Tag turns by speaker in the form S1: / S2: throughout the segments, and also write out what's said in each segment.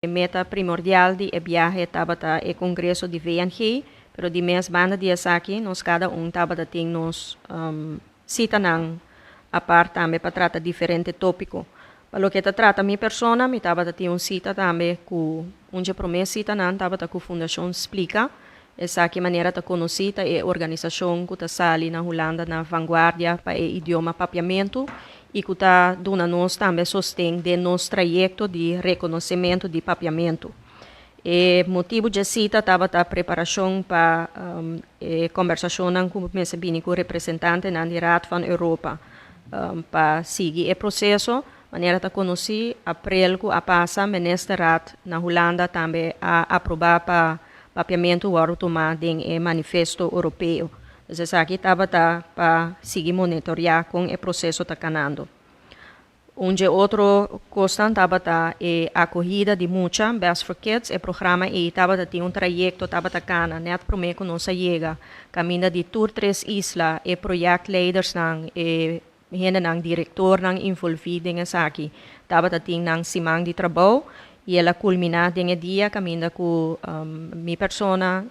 S1: E meta primordial di e biahe tabata e kongreso di VNG, pero di mes banda di esaki nos kada un tabata tin nos sitanan apart tambe pa trata diferente tópiko. Pa loke ta trata mi persona, mi tabata tin un sita tambe ku un dje promé sitanan tabata ku Fundashon Splika. Esaki manera ta konosí ta e organisashon ku ta sali na Hulanda na vanguardia pa e idioma papiamentu i ku ta duna nos tambe sosten den nos trayekto di rekonosementu di papiamentu. E motibu dje sita tabata preparashon pa e kòmbersashonnan ku mester bini ku representantenan di Raad van Europa pa sigui e proseso. Manera ta konosí, aprel ku a pasa Ministerraad na Hulanda tambe a aprobá pa papiamentu wòrdu tumá den e Manifesto Oropeo. Dus esaki tabata pa sigui monitoriá kon e proseso ta kanando. Un dje otro kosnan tabata e akohida di mucha, Best for Kids. E programa ei tabata tin un trayekto tabata kana nèt promé ku nos a yega kaminda di tur tres isla e proyektleidersnan, e Hendenan, direktornan involví den esaki tabata tin nan siman di trabou i el a kulminá den e dia kaminda ku mi persona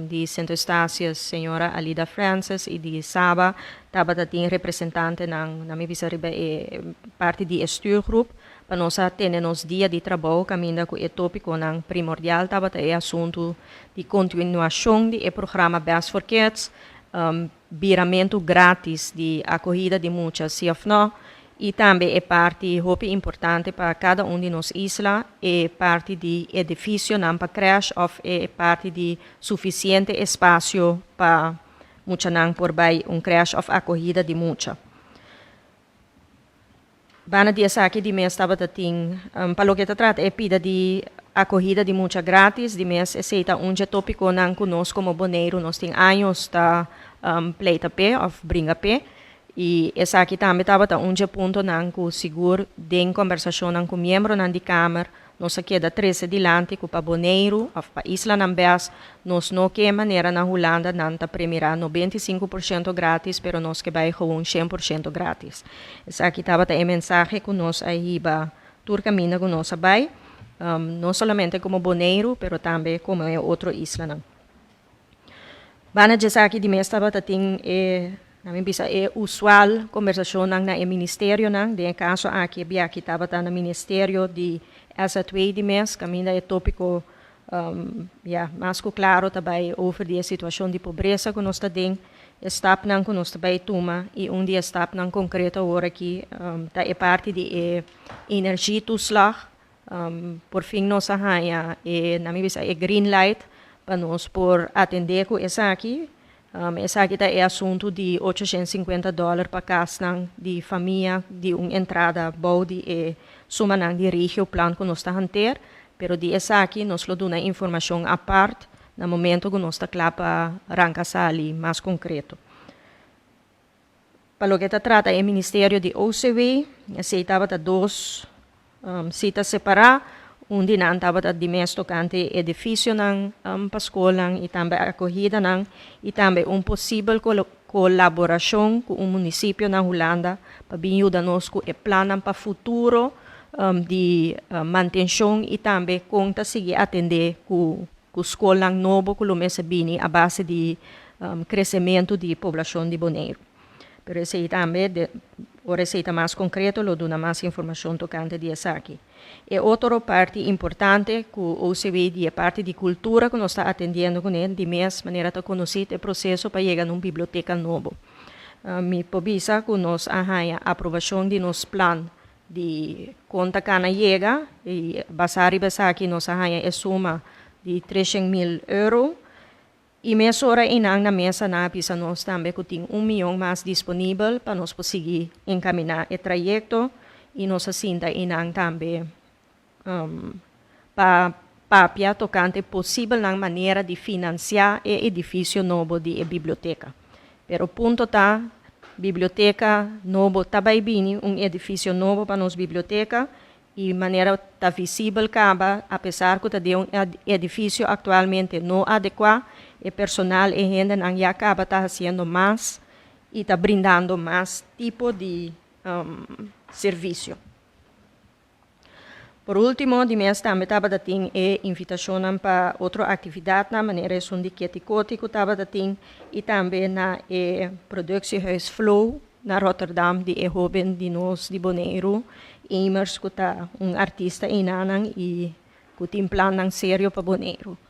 S1: di Sint Eustatius, señora Alida Francis i di Saba tabata tin representantenan, nan mi bisa riba e parti di e stuurgroep, pa nos a tene nos dia di trabou kaminda ku e tópikonan primordial tabata e asuntu di kontinuashon di e programa Best for Kids, Biramentu gratis di akohida di mucha si òf nò, i tambe e parti hopi importante pa kada un di nos isla, e parti di edifisionan pa krèsh òf e parti di sufisiente espasio pa muchanan por bai un krèsh òf akohida di mucha. Banda di esaki di mes tabata tin, pa loke ta trata e pida di akohida di mucha gratis, di mes esei ta un dje topikonan ku nos komo Boneiru nos tin años ta pleita p'e òf bringa p'e. I esaki tambe tabata un dje puntonan ku sigur den kombersashonnan ku miembronan di Kamer Nos a keda trese dilanti ku pa Boneiru òf pa islanan bes nos no ke manera na Hulanda nan ta premirá 95% grátis pero nos ke bai gewoon 100% grátis. Esaki tabata e mensahe ku nos a hiba tur kaminda ku nos a bai, no solamente komo Boneiru pero tambe komo e otro islanan. Banda dje esaki di mes tabata tin e, na mi bisa, e usual kombersashonnan na e ministerionan. Den e kaso aki e biaha tabata na ministerio di SZW di mes, kaminda e tópiko, ya, mas ku klaro ta bai over di e situashon di pobresa ku nos ta den, e stapnan ku nos ta bai tuma i un di e stapnan konkreto awor aki ta e parti di e energietoeslag. Por fin nos a haña e, na mi bisa, e green light pa nos por atendé ku esaki. Esaki ta e asuntu di 850 dòler pa kasnan di famia di un entrada bou di e sumanan di regioplan ku nos ta hanteer. Pero di esaki nos lo duna informashon apart na momento ku nos ta kla pa ranka sali mas konkreto. Pa loke ta trata e ministerio di OCW, esei tabata dos sita separá. Un di nan tabata di mes tokante edifisionan pa skolnan i tambe akohidanan i tambe un posibel kolaborashon ku un munisipio na Hulanda pa bin yuda nos ku e plannan pa futuro di mantenshon i tambe kon ta sigui atendé ku skolnan nobo ku lo mester bini a base di kresementu di poblashon di Boneiru. Pero esei tambe, de, ora esei ta mas konkreto, lo duna mas informashon tokante di esaki. E otro parti importante ku OCW di e parti di kultura ku nos ta atendiendo kuné di mes manera ta konosí ta e proseso pa yega na un biblioteka nobo. Mi por bisa ku nos a haña aprobashon di nos plan di kon ta kana yega i basá riba esaki nos a haña e suma di 300.000 euro. I mesora einan na mesa nan a bisa nos tambe ku tin un mion mas disponibel pa nos por sigui enkaminá e trayekto i nos a sinta einan tambe pa papia tokante posibelnan manera di finansiá e edifisio nobo di e biblioteka. Pero punto ta, biblioteka nobo ta bai bini, un edifisio nobo pa nos biblioteka I manera ta visibel kaba, apesar ku ta den un edifisio aktualmente no adekuá, e personal, e hendenan ya kaba ta hasiendo mas i ta brindando mas tipo di servisio. Por último, di mes tambe tabatin e invitashon pa otro aktividat na manera esun di Keti Koti ku tabatin i tambe na e productiehuis Flow na Rotterdam di e hóben di nos di Boneiru, Emers, ku ta un artista einan i ku tin plannan serio pa Boneiru.